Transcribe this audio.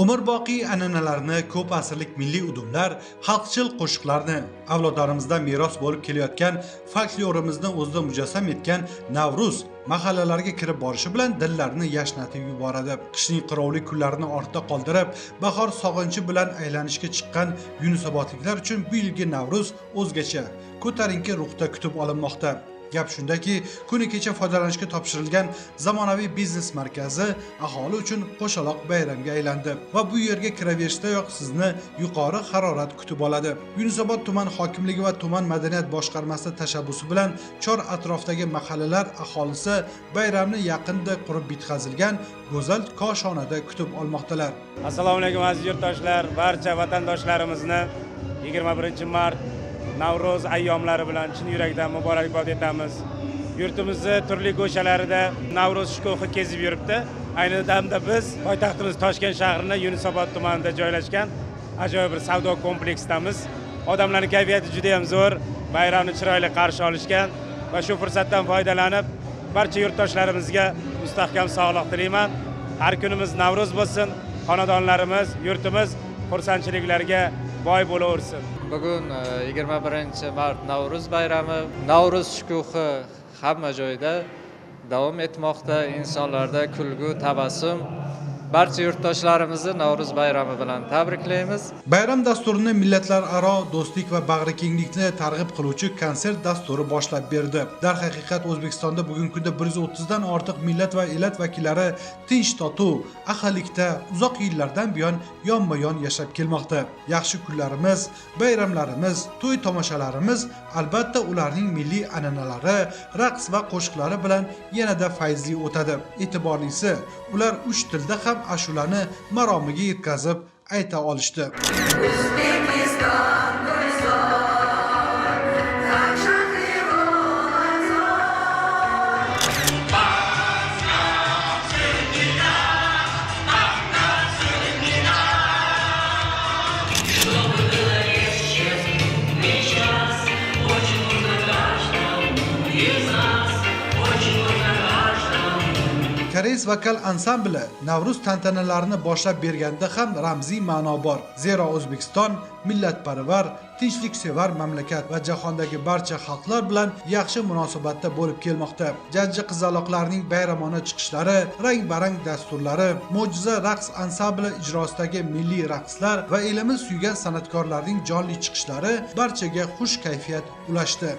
Umrboqiy an'analarni, ko'p asrlik milliy udumlar, xalqchil qo'shiqlarni, avlodlarimizdan meros bo'lib kelayotgan folklorimizni o'zida mujassam etgan Navruz mahallalarga kirib borishi bilan dillarni yashnatib yuboradi. Qishning qirovli kunlarini ortda qoldirib, bahor sog'inchi bilan aylanishga chiqqan yunusobodliklar uchun bu yilgi Navruz o'zgacha, ko'tarinki ruhda kutib olinmoqda. Gap shundaki, kuni kecha foydalanishga topshirilgan zamonaviy biznes markazi aholi uchun qo'shaloq bayramga aylandi va bu yerga kiraverishdayoq sizni yuqori harorat kutib oladi. Yunusobod tuman hokimligi va tuman madaniyat boshqarmasi tashabbusi bilan chor atrofdagi mahallalar aholisi bayramni yaqinda qurib bitkazilgan go'zal koshonada kutib olmoqdalar. Assalomu alaykum aziz yurtdoshlar, barcha vatandoshlarimizni 21 mart Navro'z ayyomlari bilan chin yurakdan muborakbod etamiz. Yurtimizni turli go'shalarida Navro'z shukuhi kezib yuribdi. Ayni damda biz poytaxtimiz Toshkent shahrini Yunusobod tumanida joylashgan ajoyib bir savdo kompleksdamiz. Odamlarning kayfiyati juda ham zo'r, bayramni chiroyli qarshi olishgan va shu fursatdan foydalanib barcha yurtdoshlarimizga mustahkam sog'liq tilayman. Har kunimiz Navro'z bo'lsin, xonadonlarimiz, yurtimiz xursandchiliklarga boy bo'laversin. Bugun 21 mart Navro'z bayrami. Navro'z shukuhi hamma joyda davom etmoqda. Insonlarda kulgu, tabassum. Barcha yurtdoshlarimizni Navro'z bayrami bilan tabriklaymiz. Bayram dasturini millatlararo do'stlik va bag'rikenglikni targ'ib qiluvchi konsert dasturi boshlab berdi. Darhaqiqat, O'zbekistonda bugungi kunda 130 dan ortiq millat va elat vakillari tinch totuv, ahillikda uzoq yillardan buyon yonma-yon yashab kelmoqda. Yaxshi kunlarimiz, bayramlarimiz, to'y tomoshalarimiz albatta ularning milliy an'analari, raqs va qo'shiqlari bilan yanada fayzli o'tadi. E'tiborlisi, ular uch tilda ham ashulani maromiga yetkazib ayta olishdi. O'zbekiston gulzor, shahri Ramazon. Чтобы было легче сейчас, очень нужно каждому из нас, очень нужно каждому. Koreys vokal ansambli Navruz tantanalarini boshlab berganda ham ramziy ma'no bor. Zero O'zbekiston millatparvar, tinchliksevar mamlakat va jahondagi barcha xalqlar bilan yaxshi munosabatda bo'lib kelmoqda. Jajji qizaloqlarning bayramona chiqishlari, rang-barang dasturlari, Mo'jiza raqs ansambli ijrosidagi milliy raqslar va elimiz suygan san'atkorlarning jonli chiqishlari barchaga xush kayfiyat ulashdi.